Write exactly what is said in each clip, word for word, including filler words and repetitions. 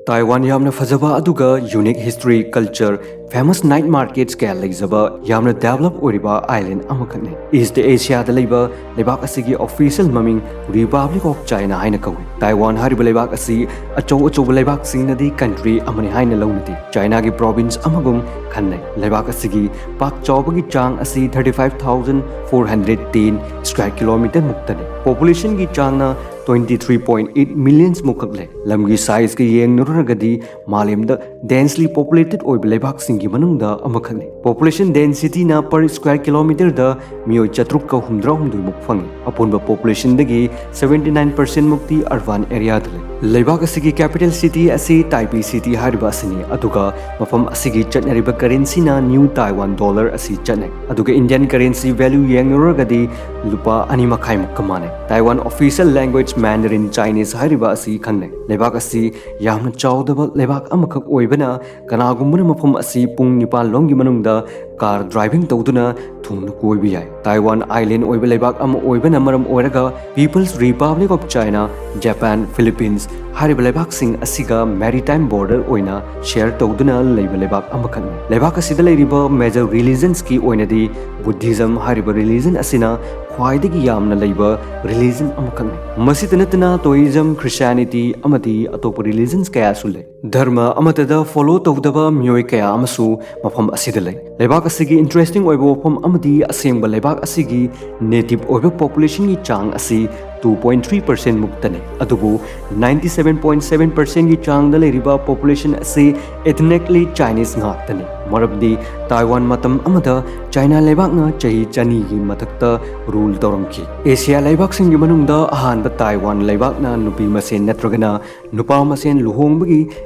Taiwan ꯌꯥꯝꯅ ꯐꯖꯕ ꯑꯗꯨꯒ unique history, culture, famous night markets ꯀꯌꯥ ꯂꯩꯖꯕ ꯌꯥꯝꯅ develop ꯑꯣꯏꯔꯤꯕ island ꯑꯃꯈꯛꯅꯤ꯫ East Asiaꯗ ꯂꯩꯕ ꯂꯩꯕꯥꯛ ꯑꯁꯤꯒꯤ official ꯃꯃꯤꯡ Republic of China ꯍꯥꯏꯅ ꯀꯧꯏ꯫ ꯇꯥꯏꯋꯥꯟ ꯍꯥꯏꯔꯤꯕ ꯂꯩꯕꯥꯛ ꯑꯁꯤ ꯑꯆꯧ ꯑꯆꯧꯕ ꯂꯩꯕꯥꯛꯁꯤꯡꯅꯗꯤ country ꯑꯃꯅꯤ ꯍꯥꯏꯅ ꯂꯧꯅꯗꯦ꯫ Chinaꯒꯤ province ꯑꯃꯒꯨꯝ ꯈꯟꯅꯩ꯫ ꯂꯩꯕꯥꯛ ꯑꯁꯤꯒꯤ ꯄꯥꯛ ꯆꯥꯎꯕꯒꯤ ꯆꯥꯡ ꯑꯁꯤ thirty five thousand four hundred ten square kilometer ꯃꯨꯛꯇꯅꯤ꯫ Populationꯒꯤ ꯆꯥꯡꯅ twenty three point eight millions ꯃꯨꯛꯈꯛ ꯂꯩ꯫ ꯂꯝꯒꯤ sizeꯀ ꯌꯦꯡꯅꯔꯨꯔꯒꯗꯤ ꯃꯥꯂꯦꯝꯗ densely populated ꯑꯣꯏꯕ ꯂꯩꯕꯥꯛꯁꯤꯡꯒꯤ ꯃꯅꯨꯡꯗ ꯑꯃꯈꯛꯅꯤ꯫ Population densityꯅ per square kilometerꯗ ꯃꯤꯑꯣꯏ ꯆꯥꯇ꯭ꯔꯨꯛꯀ ꯍꯨꯝꯗ꯭ꯔꯥ ꯍꯨꯝꯗꯣꯏ ꯃꯨꯛ ꯐꯪꯏ꯫ ꯑꯄꯨꯟꯕ populationꯗꯒꯤ seventy nine percent ꯃꯨꯛꯇꯤ urban areaꯗ ꯂꯩ꯫ ꯂꯩꯕꯥꯛ ꯑꯁꯤꯒꯤ capital city ꯑꯁꯤ Taipei City ꯍꯥꯏꯔꯤꯕ ꯑꯁꯤꯅꯤ, ꯑꯗꯨꯒ ꯃꯐꯝ ꯑꯁꯤꯒꯤ ꯆꯠꯅꯔꯤꯕ currencyꯅ New Taiwan Dollar ꯑꯁꯤ ꯆꯠꯅꯩ꯫ ꯑꯗꯨꯒ Indian currency value ꯌꯦꯡꯂꯨꯔꯒꯗꯤ ꯂꯨꯄꯥ ꯑꯅꯤ ꯃꯈꯥꯏꯃꯨꯛꯀ ꯃꯥꯟꯅꯩ꯫ Taiwan official language Mandarin Chinese ꯍꯥꯏꯔꯤꯕ ꯑꯁꯤ ꯈꯪꯅꯩ꯫ ꯂꯩꯕꯥꯛ ꯑꯁꯤ ꯌꯥꯝꯅ ꯆꯥꯎꯗꯕ ꯂꯩꯕꯥꯛ ꯑꯃꯈꯛ ꯑꯣꯏꯕꯅ, ꯀꯅꯥꯒꯨꯝꯕꯅ ꯃꯐꯝ ꯑꯁꯤ ꯄꯨꯡ ꯅꯤꯄꯥꯟ ꯂꯣꯝꯒꯤ ꯃꯅꯨꯡꯗ car driving ꯇꯧꯗꯨꯅ ꯊꯨꯡꯅ ꯀꯣꯏꯕ ꯌꯥꯏ꯫ ꯇꯥꯏꯋꯥꯟ island ꯑꯣꯏꯕ ꯂꯩꯕꯥꯛ ꯑꯃ ꯑꯣꯏꯕꯅ ꯃꯔꯝ ꯑꯣꯏꯔꯒ, People's Republic of China, Japan, Philippines ꯍꯥꯏꯔꯤꯕ ꯂꯩꯕꯥꯛꯁꯤꯡ ꯑꯁꯤꯒ maritime border ꯑꯣꯏꯅ share ꯇꯧꯗꯨꯅ ꯂꯩꯕ ꯂꯩꯕꯥꯛ ꯑꯃꯈꯛꯅꯤ꯫ ꯂꯩꯕꯥꯛ ꯑꯁꯤꯗ ꯂꯩꯔꯤꯕ major religionsꯀꯤ ꯑꯣꯏꯅꯗꯤ Buddhism ꯍꯥꯏꯔꯤꯕ religion ꯑꯁꯤꯅ ꯈ꯭ꯋꯥꯏꯗꯒꯤ ꯌꯥꯝꯅ ꯂꯩꯕ religion ꯑꯃꯈꯛꯅꯤ꯫ ꯃꯁꯤꯇ ꯅꯠꯇꯅ Taoism, Christianity ꯑꯃꯗꯤ ꯑꯇꯣꯞꯄ religions ꯀꯌꯥꯁꯨ ꯂꯩ꯫ ꯙꯔꯃ ꯑꯃꯠꯇꯗ follow ꯇꯧꯗꯕ ꯃꯤꯑꯣꯏ ꯀꯌꯥ ꯑꯃꯁꯨ ꯃꯐꯝ ꯑꯁꯤꯗ ꯂꯩ꯫ ꯂꯩꯕꯥꯛ ꯑꯁꯤꯒꯤ interesting ꯑꯣꯏꯕ ꯋꯥꯐꯝ ꯑꯃꯗꯤ ꯑꯁꯦꯡꯕ ꯂꯩꯕꯥꯛ ꯑꯁꯤꯒꯤ native ꯑꯣꯏꯕ populationꯒꯤ ꯆꯥꯡ ꯑꯁꯤ two point three percent ꯃꯨꯛꯇꯅꯤ꯫ ꯑꯗꯨꯕꯨ ninety seven point seven percentꯒꯤ ꯆꯥꯡꯗ ꯂꯩꯔꯤꯕ population ꯑꯁꯤ ethnically Chinese ꯉꯥꯛꯇꯅꯤ꯫ ꯃꯔꯝꯗꯤ ꯇꯥꯏꯋꯥꯟ ꯃꯇꯝ ꯑꯃꯗ ꯆꯥꯏꯅꯥ ꯂꯩꯕꯥꯛꯅ ꯆꯍꯤ ꯆꯅꯤꯒꯤ ꯃꯊꯛꯇ rule ꯇꯧꯔꯝꯈꯤ꯫ ꯑꯦꯁꯤꯌꯥ ꯂꯩꯕꯥꯛꯁꯤꯡꯒꯤ ꯃꯅꯨꯡꯗ ꯑꯍꯥꯟꯕ ꯇꯥꯏꯋꯥꯟ ꯂꯩꯕꯥꯛꯅ ꯅꯨꯄꯤ ꯃꯁꯦꯟ ꯅꯠꯇ꯭ꯔꯒꯅ ꯅꯨꯄꯥ ꯃꯁꯦꯟ ꯂꯨꯍꯣꯡꯕꯒꯤ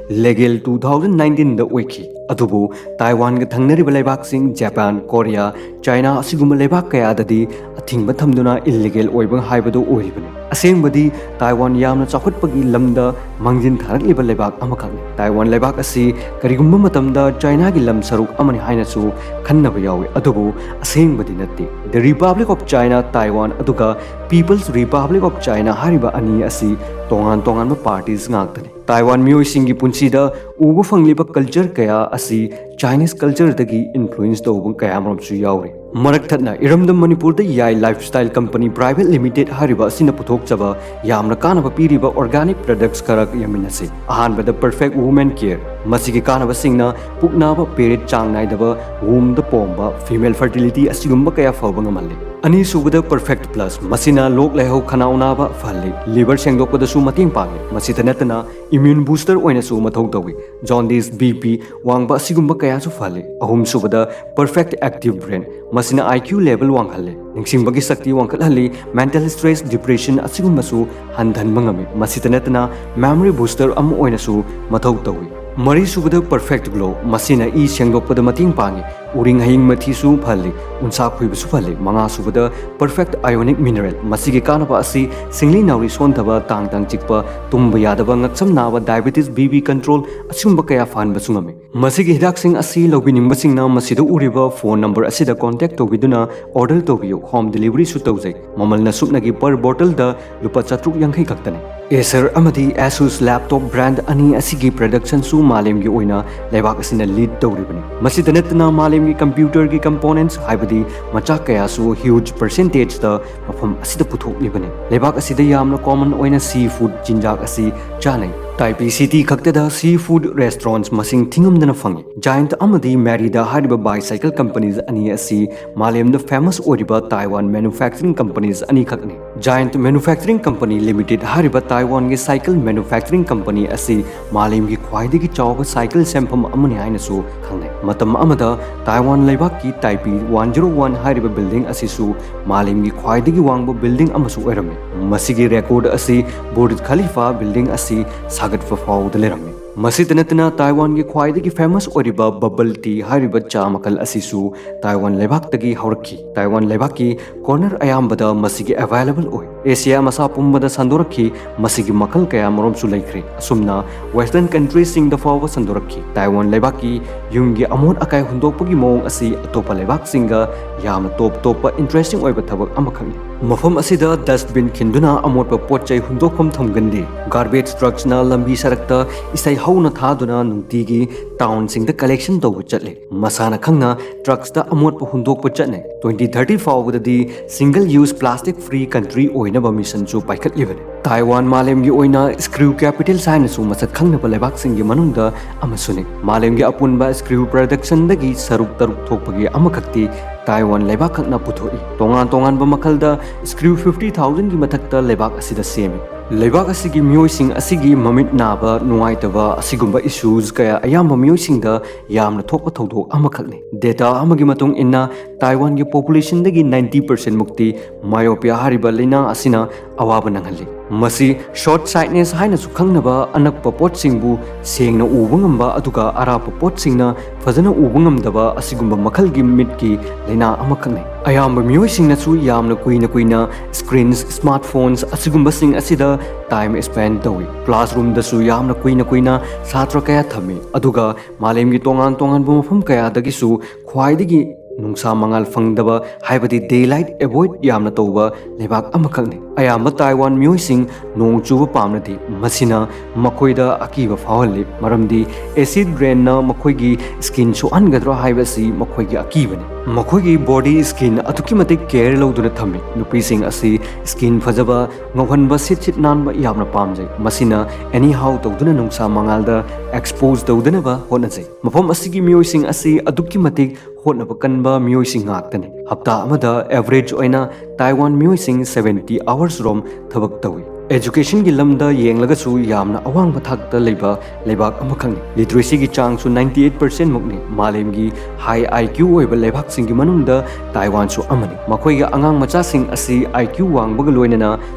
legal two thousand nineteenꯗ ꯑꯣꯏꯈꯤ꯫ ꯑꯗꯨꯕꯨ ꯇꯥꯏꯋꯥꯟꯒ ꯊꯪꯅꯔꯤꯕ ꯂꯩꯕꯥꯛꯁꯤꯡ ꯖꯄꯥꯟ, ꯀꯣꯔꯤꯌꯥ, ꯆꯥꯏꯅꯥ ꯑꯁꯤꯒꯨꯝꯕ ꯂꯩꯕꯥꯛ ꯀꯌꯥꯗꯗꯤ ꯑꯊꯤꯡꯕ ꯊꯝꯗꯨꯅ illegal ꯑꯣꯏꯕ ꯍꯥꯏꯕꯗꯨ ꯑꯣꯏꯔꯤꯕꯅꯤ꯫ ꯑꯁꯦꯡꯕꯗꯤ ꯇꯥꯏꯋꯥꯟ ꯌꯥꯝꯅ ꯆꯥꯎꯈꯠꯄꯒꯤ ꯂꯝꯗ ꯃꯥꯡꯖꯤꯟ ꯊꯥꯔꯛꯂꯤꯕ ꯂꯩꯕꯥꯛ ꯑꯃꯈꯛꯅꯤ꯫ ꯇꯥꯏꯋꯥꯟ ꯂꯩꯕꯥꯛ ꯑꯁꯤ ꯀꯔꯤꯒꯨꯝꯕ ꯃꯇꯝꯗ ꯆꯥꯏꯅꯥꯒꯤ ꯂꯝ ꯁꯔꯨꯛ ꯑꯃꯅꯤ ꯍꯥꯏꯅꯁꯨ ꯈꯟꯅꯕ ꯌꯥꯎꯏ, ꯑꯗꯨꯕꯨ ꯑꯁꯦꯡꯕꯗꯤ ꯅꯠꯇꯦ꯫ The Republic of China, Taiwan, ꯑꯗꯨꯒ People's Republic of China ꯍꯥꯏꯔꯤꯕ ꯑꯅꯤ ꯑꯁꯤ ꯇꯣꯉꯥꯟ ꯇꯣꯉꯥꯟꯕ parties ꯉꯥꯛꯇꯅꯤ꯫ ꯇꯥꯏꯋꯥꯟ ꯃꯤꯑꯣꯏꯁꯤꯡꯒꯤ ꯄꯨꯟꯁꯤꯗ ꯎꯕ ꯐꯪꯂꯤꯕ culture ꯀꯌꯥ ꯑꯁꯤ Chinese cultureꯗꯒꯤ influence ꯇꯧꯕ ꯀꯌꯥ ꯑꯃꯔꯣꯝꯁꯨ ꯌꯥꯎꯔꯤ꯫ ꯃꯔꯛ ꯊꯠꯅ ꯏꯔꯝꯗꯝ ꯃꯅꯤꯄꯨꯔꯗ ꯌꯥꯏ Lifestyle Company Private Limited ꯍꯥꯏꯔꯤꯕ ꯑꯁꯤꯅ ꯄꯨꯊꯣꯛꯆꯕ ꯌꯥꯝꯅ ꯀꯥꯟꯅꯕ ꯄꯤꯔꯤꯕ organic products ꯈꯔ ꯌꯦꯡꯃꯤꯟꯅꯁꯤ꯫ ꯑꯍꯥꯟꯕꯗ Perfect Woman Care꯫ ꯃꯁꯤꯒꯤ ꯀꯥꯟꯅꯕꯁꯤꯡꯅ ꯄꯨꯛ ꯅꯥꯕ, period ꯆꯥꯡ ꯅꯥꯏꯗꯕ, womb ꯗ ꯄꯣꯝꯕ, female fertility ꯑꯁꯤꯒꯨꯝꯕ ꯀꯌꯥ ꯐꯕ ꯉꯝꯍꯜꯂꯤ꯫ ꯑꯅꯤꯁꯨꯕꯗ Perfect Plus꯫ ꯃꯁꯤꯅ ꯂꯣꯛ ꯂꯥꯏꯍꯧ, ꯈꯅꯥꯎ ꯅꯥꯕ ꯐꯍꯜꯂꯤ, liver ꯁꯦꯡꯗꯣꯛꯄꯗꯁꯨ ꯃꯇꯦꯡ ꯄꯥꯡꯉꯤ꯫ ꯃꯁꯤꯇ ꯅꯠꯇꯅ immune booster ꯑꯣꯏꯅꯁꯨ ꯃꯊꯧ ꯇꯧꯏ꯫ Jaundice, BP ꯋꯥꯡꯕ ꯑꯁꯤꯒꯨꯝꯕ ꯀꯌꯥꯁꯨ ꯐꯍꯜꯂꯤ꯫ ꯑꯍꯨꯝꯁꯨꯕꯗ Perfect Active Brain꯫ ꯃꯁꯤꯅ IQ level ꯋꯥꯡꯍꯜꯂꯤ, ꯅꯤꯡꯁꯤꯡꯕꯒꯤ ꯁꯛꯇꯤ ꯋꯥꯡꯈꯠꯍꯜꯂꯤ, mental stress, depression ꯑꯁꯤꯒꯨꯝꯕꯁꯨ ꯍꯟꯊꯍꯟꯕ ꯉꯝꯃꯤ꯫ ꯃꯁꯤꯇ ꯅꯠꯇꯅ memory booster ꯑꯃ ꯑꯣꯏꯅꯁꯨ ꯃꯊꯧ ꯇꯧꯏ꯫ ꯃꯔꯤꯁꯨꯕꯗ Perfect Glow꯫ ꯃꯁꯤꯅ ꯏ ꯁꯦꯡꯗꯣꯛꯄꯗ ꯃꯇꯦꯡ ꯄꯥꯡꯉꯤ, ꯎꯔꯤꯡ ꯍꯌꯤꯡ ꯃꯊꯤꯁꯨ ꯐꯍꯜꯂꯤ, ꯎꯟꯁꯥ ꯈꯣꯏꯕꯁꯨ ꯐꯍꯜꯂꯤ꯫ ꯃꯉꯥꯁꯨꯕꯗ Perfect Ionic Mineral꯫ ꯃꯁꯤꯒꯤ ꯀꯥꯟꯅꯕ ꯑꯁꯤ ꯁꯤꯡꯂꯤ ꯅꯥꯎꯔꯤ ꯁꯣꯟꯊꯕ, ꯇꯥꯡ ꯇꯥꯡ ꯆꯤꯛꯄ, ꯇꯨꯝꯕ ꯌꯥꯗꯕ, ꯉꯛꯁꯝ ꯅꯥꯕ, diabetes, BP control ꯑꯁꯤꯒꯨꯝꯕ ꯀꯌꯥ ꯐꯍꯟꯕꯁꯨ ꯉꯝꯃꯤ꯫ ꯃꯁꯤꯒꯤ ꯍꯤꯗꯥꯛꯁꯤꯡ ꯑꯁꯤ ꯂꯧꯕꯤꯅꯤꯡꯕꯁꯤꯡꯅ ꯃꯁꯤꯗ ꯎꯔꯤꯕ phone number ꯑꯁꯤꯗ contact ꯇꯧꯕꯤꯗꯨꯅ order ꯇꯧꯕꯤꯌꯨ꯫ Home deliveryꯁꯨ ꯇꯧꯖꯩ꯫ ꯃꯃꯜꯅ ꯁꯨꯞꯅꯒꯤ per bottleꯗ ꯂꯨꯄꯥ ꯆꯥꯇ꯭ꯔꯨꯛ ꯌꯥꯡꯈꯩ ꯈꯛꯇꯅꯤ꯫ Acer ꯑꯃꯗꯤ Asus laptop brand ꯑꯅꯤ ꯑꯁꯤꯒꯤ productionꯁꯨ ꯃꯥꯂꯦꯝꯒꯤ ꯑꯣꯏꯅ ꯂꯩꯕꯥꯛ ꯑꯁꯤꯅ lead ꯇꯧꯔꯤꯕꯅꯤ꯫ ꯃꯁꯤꯗ ꯅꯠꯇꯅ ꯃꯥꯂꯦꯝꯒꯤ computerꯒꯤ components ꯍꯥꯏꯕꯗꯤ ꯃꯆꯥꯛ ꯀꯌꯥꯁꯨ huge percentageꯗ ꯃꯐꯝ ꯑꯁꯤꯗ ꯄꯨꯊꯣꯛꯂꯤꯕꯅꯤ꯫ ꯂꯩꯕꯥꯛ ꯑꯁꯤꯗ ꯌꯥꯝꯅ common ꯑꯣꯏꯅ sea food ꯆꯤꯟꯖꯥꯛ ꯑꯁꯤ ꯆꯥꯅꯩ꯫ Taipei City ꯈꯛꯇꯗ sea food restaurants ꯃꯁꯤꯡ ꯊꯤꯉꯝꯗꯅ ꯐꯪꯏ꯫ Giant ꯑꯃꯗꯤ Merida ꯍꯥꯏꯔꯤꯕ bicycle companies ꯑꯅꯤ ꯑꯁꯤ ꯃꯥꯂꯦꯝꯗ famous ꯑꯣꯏꯔꯤꯕ Taiwan manufacturing companies ꯑꯅꯤꯈꯛꯅꯤ꯫ Giant Manufacturing Company Limited ꯍꯥꯏꯔꯤꯕ ꯇꯥꯏꯋꯥꯟꯒꯤ cycle manufacturing company ꯑꯁꯤ ꯃꯥꯂꯦꯝꯒꯤ ꯈ꯭ꯋꯥꯏꯗꯒꯤ ꯆꯥꯎꯕ cycle ꯁꯦꯝꯐꯝ ꯑꯃꯅꯤ ꯍꯥꯏꯅꯁꯨ ꯈꯪꯅꯩ꯫ ꯃꯇꯝ ꯑꯃꯗ ꯇꯥꯏꯋꯥꯟ ꯂꯩꯕꯥꯛꯀꯤ Taipei one zero one ꯍꯥꯏꯔꯤꯕ building ꯑꯁꯤꯁꯨ ꯃꯥꯂꯦꯝꯒꯤ ꯈ꯭ꯋꯥꯏꯗꯒꯤ ꯋꯥꯡꯕ building ꯑꯃꯁꯨ ꯑꯣꯏꯔꯝꯃꯤ꯫ ꯃꯁꯤꯒꯤ record ꯑꯁꯤ Burj Khalifa building ꯑꯁꯤ ꯁꯥꯒꯠꯄ ꯐꯥꯎꯕꯗ ꯂꯩꯔꯝꯃꯤ꯫ ꯃꯁꯤꯇ ꯅꯠꯇꯅ ꯇꯥꯏꯋꯥꯟꯒꯤ ꯈ꯭ꯋꯥꯏꯗꯒꯤ famous ꯑꯣꯏꯔꯤꯕ bubble tea ꯍꯥꯏꯔꯤꯕ ꯆꯥ ꯃꯈꯜ ꯑꯁꯤꯁꯨ ꯇꯥꯏꯋꯥꯟ ꯂꯩꯕꯥꯛꯇꯒꯤ ꯍꯧꯔꯛꯈꯤ꯫ ꯇꯥꯏꯋꯥꯟ ꯂꯩꯕꯥꯛꯀꯤ corner ꯑꯌꯥꯝꯕꯗ ꯃꯁꯤꯒꯤ available ꯑꯣꯏ꯫ ꯑꯦꯁꯤꯌꯥ ꯃꯁꯥ ꯄꯨꯝꯕꯗ ꯁꯟꯗꯣꯔꯛꯈꯤ꯫ ꯃꯁꯤꯒꯤ ꯃꯈꯜ ꯀꯌꯥ ꯃꯔꯨꯝꯁꯨ ꯂꯩꯈ꯭ꯔꯦ꯫ ꯑꯁꯨꯝꯅ ꯋꯦꯁꯇꯔꯟ ꯀꯟꯇ꯭ꯔꯤꯁꯤꯡꯗ ꯐꯥꯎꯕ ꯁꯟꯗꯣꯔꯛꯈꯤ꯫ ꯇꯥꯏꯋꯥꯟ ꯂꯩꯕꯥꯛꯀꯤ ꯌꯨꯝꯒꯤ ꯑꯃꯣꯠ ꯑꯀꯥꯏ ꯍꯨꯟꯗꯣꯛꯄꯒꯤ ꯃꯑꯣꯡ ꯑꯁꯤ ꯑꯇꯣꯞꯄ ꯂꯩꯕꯥꯛꯁꯤꯡꯒ ꯌꯥꯝꯅ ꯇꯣꯞ ꯇꯣꯞꯄ ꯏꯟꯇꯔꯦꯁꯇꯤꯡ ꯑꯣꯏꯕ ꯊꯕꯛ ꯑꯃꯈꯛꯅꯤ꯫ ꯃꯐꯝ ꯑꯁꯤꯗ ꯗꯁꯕꯤꯟ ꯈꯤꯟꯗꯨꯅ ꯑꯃꯣꯠꯄ ꯄꯣꯠ ꯆꯩ ꯍꯨꯟꯗꯣꯛꯐꯝ ꯊꯝꯒꯟꯗꯦ꯫ ꯒꯥꯔꯕꯦꯖ ꯇ꯭ꯔꯛꯁꯅ ꯂꯝꯕꯤ ꯁꯔꯛꯇ ꯏꯁꯩ ꯍꯧꯅ ꯊꯥꯗꯨꯅ ꯅꯨꯡꯇꯤꯒꯤ ꯇꯥꯎꯟꯁꯤꯡꯗ ꯀꯂꯦꯛꯁꯟ ꯇꯧꯕ ꯆꯠꯂꯤ꯫ ꯃꯁꯥꯅ ꯈꯪꯅ ꯇ꯭ꯔꯛꯁꯇ ꯑꯃꯣꯠꯄ ꯍꯨꯟꯗꯣꯛꯄ ꯆꯠꯅꯩ꯫ Twenty thirty ꯐꯥꯎꯕꯗꯗꯤ single use plastic free country ꯑꯣꯏꯅꯕ ꯃꯤꯁꯟꯁꯨ ꯄꯥꯏꯈꯠꯂꯤꯕꯅꯤ꯫ ꯇꯥꯏꯋꯥꯟ ꯃꯥꯂꯦꯝꯒꯤ ꯑꯣꯏꯅ ꯁ꯭ꯀ꯭ꯔꯨ ꯀꯦꯄꯤꯇꯦꯜꯁ ꯍꯥꯏꯅꯁꯨ ꯃꯁꯛ ꯈꯪꯅꯕ ꯂꯩꯕꯥꯛꯁꯤꯡꯒꯤ ꯃꯅꯨꯡꯗ ꯑꯃꯁꯨꯅꯤ꯫ ꯃꯥꯂꯦꯝꯒꯤ ꯑꯄꯨꯟꯕ ꯁ꯭ꯀ꯭ꯔꯨ ꯄ꯭ꯔꯗꯛꯁꯟꯗꯒꯤ ꯁꯔꯨꯛ ꯇꯔꯨꯛ ꯊꯣꯛꯄꯒꯤ ꯑꯃꯈꯛꯇꯤ ꯇꯥꯏꯋꯥꯟ ꯂꯩꯕꯥꯛꯈꯛꯅ ꯄꯨꯊꯣꯛꯏ꯫ ꯇꯣꯉꯥꯟ ꯇꯣꯉꯥꯟꯕ ꯃꯈꯜꯗ ꯁ꯭ꯀ꯭ꯔꯨ fifty thousandꯒꯤ ꯃꯊꯛꯇ ꯂꯩꯕꯥꯛ ꯑꯁꯤꯗ ꯁꯦꯝꯃꯤ꯫ ꯂꯩꯕꯥꯛ ꯑꯁꯤꯒꯤ ꯃꯤꯑꯣꯏꯁꯤꯡ ꯑꯁꯤꯒꯤ ꯃꯃꯤꯠ ꯅꯥꯕ, ꯅꯨꯡꯉꯥꯏꯇꯕ ꯑꯁꯤꯒꯨꯝꯕ ꯏꯁꯨꯁ ꯀꯌꯥ ꯑꯌꯥꯝꯕ ꯃꯤꯑꯣꯏꯁꯤꯡꯗ ꯌꯥꯝꯅ ꯊꯣꯛꯄ ꯊꯧꯗꯣꯛ ꯑꯃꯈꯛꯅꯤ꯫ ꯗꯦꯇꯥ ꯑꯃꯒꯤ ꯃꯇꯨꯡ ꯏꯟꯅ ꯇꯥꯏꯋꯥꯟꯒꯤ ꯄꯣꯄꯨꯂꯦꯁꯟꯗꯒꯤ ninety percent ꯃꯨꯛꯇꯤ ꯃꯥꯏꯑꯣꯄꯤꯌꯥ ꯍꯥꯏꯔꯤꯕ ꯂꯥꯏꯅꯥ ꯑꯁꯤꯅ ꯑꯋꯥꯕ ꯅꯪꯍꯜꯂꯤ꯫ ꯃꯁꯤ ꯁꯣꯔꯠ ꯁꯥꯏꯠꯅꯦꯁ ꯍꯥꯏꯅꯁꯨ ꯈꯪꯅꯕ, ꯑꯅꯛꯄ ꯄꯣꯠꯁꯤꯡꯕꯨ ꯁꯦꯡꯅ ꯎꯕ ꯉꯝꯕ ꯑꯗꯨꯒ ꯑꯔꯥꯞꯄ ꯄꯣꯠꯁꯤꯡꯅ ꯐꯖꯅ ꯎꯕ ꯉꯝꯗꯕ ꯑꯁꯤꯒꯨꯝꯕ ꯃꯈꯜꯒꯤ ꯃꯤꯠꯀꯤ ꯂꯥꯏꯅꯥ ꯑꯃꯈꯛꯅꯤ꯫ ꯑꯌꯥꯝꯕ ꯃꯤꯑꯣꯏꯁꯤꯡꯅꯁꯨ ꯌꯥꯝꯅ ꯀꯨꯏꯅ ꯀꯨꯏꯅ ꯁ꯭ꯀ꯭ꯔꯤꯟꯁ, ꯁ꯭ꯃꯥꯔꯠꯐꯣꯟꯁ ꯑꯁꯤꯒꯨꯝꯕꯁꯤꯡ ꯑꯁꯤꯗ ꯇꯥꯏꯝ ꯁ꯭ꯄꯦꯟ ꯇꯧꯏ꯫ ꯀ꯭ꯂꯥꯁꯔꯨꯝꯗꯁꯨ ꯌꯥꯝꯅ ꯀꯨꯏꯅ ꯀꯨꯏꯅ ꯁꯥꯇ꯭ꯔ ꯀꯌꯥ ꯊꯝꯃꯤ, ꯑꯗꯨꯒ ꯃꯥꯂꯦꯝꯒꯤ ꯇꯣꯉꯥꯟ ꯇꯣꯉꯥꯟꯕ ꯃꯐꯝ ꯀꯌꯥꯗꯒꯤꯁꯨ ꯈ꯭ꯋꯥꯏꯗꯒꯤ ꯅꯨꯡꯁꯥ ꯃꯉꯥꯜ ꯐꯪꯗꯕ, ꯍꯥꯏꯕꯗꯤ ꯗꯦ ꯂꯥꯏꯠ ꯑꯦꯚꯣꯏꯗ ꯌꯥꯝꯅ ꯇꯧꯕ ꯂꯩꯕꯥꯛ ꯑꯃꯈꯛꯅꯤ꯫ ꯑꯌꯥꯝꯕ ꯇꯥꯏꯋꯥꯟ ꯃꯤꯑꯣꯏꯁꯤꯡ ꯅꯣꯡ ꯆꯨꯕ ꯄꯥꯝꯅꯗꯦ꯫ ꯃꯁꯤꯅ ꯃꯈꯣꯏꯗ ꯑꯀꯤꯕ ꯐꯥꯎꯍꯜꯂꯤ, ꯃꯔꯝꯗꯤ ꯑꯦꯁꯤꯗ ꯔꯦꯟꯅ ꯃꯈꯣꯏꯒꯤ ꯁ꯭ꯀꯤꯟ ꯁꯣꯛꯍꯟꯒꯗ꯭ꯔꯥ ꯍꯥꯏꯕꯁꯤ ꯃꯈꯣꯏꯒꯤ ꯑꯀꯤꯕꯅꯤ꯫ ꯃꯈꯣꯏꯒꯤ ꯕꯣꯗꯤ ꯁ꯭ꯀꯤꯟ ꯑꯗꯨꯛꯀꯤ ꯃꯇꯤꯛ ꯀꯦꯌꯔ ꯂꯧꯗꯨꯅ ꯊꯝꯃꯤ꯫ ꯅꯨꯄꯤꯁꯤꯡ ꯑꯁꯤ ꯁ꯭ꯀꯤꯟ ꯐꯖꯕ, ꯉꯧꯍꯟꯕ, ꯁꯤꯠ ꯁꯤꯠ ꯅꯥꯟꯕ ꯌꯥꯝꯅ ꯄꯥꯝꯖꯩ꯫ ꯃꯁꯤꯅ ꯑꯦꯅꯤ ꯍꯥꯎ ꯇꯧꯗꯨꯅ ꯅꯨꯡꯁꯥ ꯃꯉꯥꯜꯗ ꯑꯦꯛꯁꯄꯣꯖ ꯇꯧꯗꯅꯕ ꯍꯣꯠꯅꯖꯩ꯫ ꯃꯐꯝ ꯑꯁꯤꯒꯤ ꯃꯤꯑꯣꯏꯁꯤꯡ ꯑꯁꯤ ꯑꯗꯨꯛꯀꯤ ꯃꯇꯤꯛ ꯍꯣꯠꯅꯕ ꯀꯟꯕ ꯃꯤꯑꯣꯏꯁꯤꯡ ꯉꯥꯛꯇꯅꯤ꯫ ꯍꯞꯇꯥ ꯑꯃꯗ ꯑꯦꯚꯔꯦꯖ ꯑꯣꯏꯅ ꯇꯥꯏꯋꯥꯟ ꯃꯤꯑꯣꯏꯁꯤꯡ seventy hours ꯔꯣꯝ ꯊꯕꯛ ꯇꯧꯏ꯫ ꯑꯦꯖꯨꯀꯦꯁꯟꯒꯤ ꯂꯝꯗ ꯌꯦꯡꯂꯒꯁꯨ ꯌꯥꯝꯅ ꯑꯋꯥꯡꯕ ꯊꯥꯛꯇ ꯂꯩꯕ ꯂꯩꯕꯥꯛ ꯑꯃꯈꯛꯅꯤ꯫ ꯂꯤꯇꯔꯦꯁꯤꯒꯤ ꯆꯥꯡꯁꯨ ninety eight percent ꯃꯨꯛꯅꯤ꯫ ꯃꯥꯂꯦꯝꯒꯤ ꯍꯥꯏ IQ ꯑꯣꯏꯕ ꯂꯩꯕꯥꯛꯁꯤꯡꯒꯤ ꯃꯅꯨꯡꯗ ꯇꯥꯏꯋꯥꯟꯁꯨ ꯑꯃꯅꯤ꯫ ꯃꯈꯣꯏꯒꯤ ꯑꯉꯥꯡ ꯃꯆꯥꯁꯤꯡ ꯑꯁꯤ IQ ꯋꯥꯡꯕꯒ ꯂꯣꯏꯅꯅ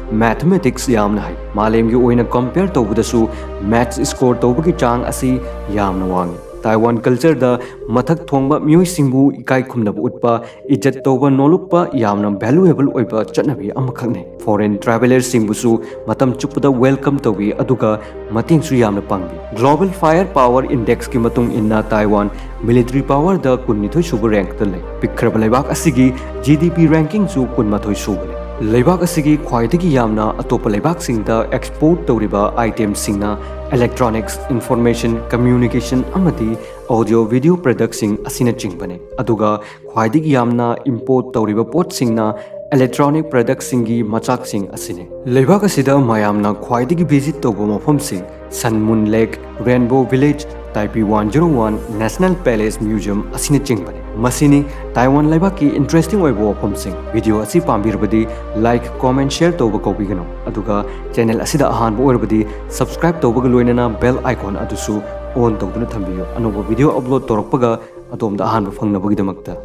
ꯃꯦꯊꯃꯦꯇꯤꯛꯁ ꯌꯥꯝꯅ ꯍꯩ꯫ ꯃꯥꯂꯦꯝꯒꯤ ꯑꯣꯏꯅ ꯀꯝꯄꯦꯌꯔ ꯇꯧꯕꯗꯁꯨ ꯃꯦꯊꯁ ꯁ꯭ꯀꯣꯔ ꯇꯧꯕꯒꯤ ꯆꯥꯡ ꯑꯁꯤ ꯌꯥꯝꯅ ꯋꯥꯡꯏ꯫ ꯇꯥꯏꯋꯥꯟ ꯀꯜꯆꯔꯗ ꯃꯊꯛ ꯊꯣꯡꯕ ꯃꯤꯑꯣꯏꯁꯤꯡꯕꯨ ꯏꯀꯥꯏ ꯈꯨꯝꯅꯕ ꯎꯠꯄ, ꯏꯖꯠ ꯇꯧꯕ, ꯅꯣꯂꯨꯛꯄ ꯌꯥꯝꯅ ꯚꯦꯂꯨꯑꯦꯕꯜ ꯑꯣꯏꯕ ꯆꯠꯅꯕꯤ ꯑꯃꯈꯛꯅꯤ꯫ Foreign travellerꯁꯤꯡꯕꯨꯁꯨ ꯃꯇꯝ ꯆꯨꯞꯄꯗ welcome ꯇꯧꯏ, ꯑꯗꯨꯒ ꯃꯇꯦꯡꯁꯨ ꯌꯥꯝꯅ ꯄꯥꯡꯕꯤ꯫ Global Fire Power Indexꯀꯤ ꯃꯇꯨꯡ ꯏꯟꯅ ꯇꯥꯏꯋꯥꯟ military powerꯗ ꯀꯨꯟꯅꯤꯊꯣꯏ ꯁꯨꯕ rankꯇ ꯂꯩ꯫ ꯄꯤꯛꯈ꯭ꯔꯕ ꯂꯩꯕꯥꯛ ꯑꯁꯤꯒꯤ GDP rankingꯁꯨ ꯀꯨꯟꯃꯥꯊꯣꯏ ꯁꯨꯕꯅꯤ꯫ ꯂꯩꯕꯥꯛ ꯑꯁꯤꯒꯤ ꯈ꯭ꯋꯥꯏꯗꯒꯤ ꯌꯥꯝꯅ ꯑꯇꯣꯞꯄ ꯂꯩꯕꯥꯛꯁꯤꯡꯗ export ꯇꯧꯔꯤꯕ itemꯁꯤꯡꯅ electronics, information, communication ꯑꯃꯗꯤ audio video productꯁꯤꯡ ꯑꯁꯤꯅꯆꯤꯡꯕꯅꯤ꯫ ꯑꯗꯨꯒ ꯈ꯭ꯋꯥꯏꯗꯒꯤ ꯌꯥꯝꯅ import ꯇꯧꯔꯤꯕ ꯄꯣꯠꯁꯤꯡꯅ electronic productꯁꯤꯡꯒꯤ ꯃꯆꯥꯛꯁꯤꯡ ꯑꯁꯤꯅꯤ꯫ ꯂꯩꯕꯥꯛ ꯑꯁꯤꯗ ꯃꯌꯥꯝꯅ ꯈ꯭ꯋꯥꯏꯗꯒꯤ visit ꯇꯧꯕ ꯃꯐꯝꯁꯤꯡ Sun Moon Lake, Rainbow Village, Taipei one zero one, National Palace Museum ꯑꯁꯤꯅꯆꯤꯡꯕꯅꯤ꯫ ꯃꯁꯤꯅꯤ ꯇꯥꯏꯋꯥꯟ ꯂꯩꯕꯥꯛꯀꯤ interesting ꯑꯣꯏꯕ ꯋꯥꯐꯝꯁꯤꯡ꯫ Video ꯑꯁꯤ ꯄꯥꯝꯕꯤꯔꯕꯗꯤ like, comment, share ꯇꯧꯕ ꯀꯥꯎꯕꯤꯒꯅꯨ꯫ ꯑꯗꯨꯒ channel ꯑꯁꯤꯗ ꯑꯍꯥꯟꯕ ꯑꯣꯏꯔꯕꯗꯤ subscribe ꯇꯧꯕꯒ ꯂꯣꯏꯅꯅ bell icon ꯑꯗꯨꯁꯨ on ꯇꯧꯗꯨꯅ ꯊꯝꯕꯤꯌꯨ, ꯑꯅꯧꯕ video upload ꯇꯧꯔꯛꯄꯒ ꯑꯗꯣꯝꯗ ꯑꯍꯥꯟꯕ ꯐꯪꯅꯕꯒꯤꯗꯃꯛꯇ꯫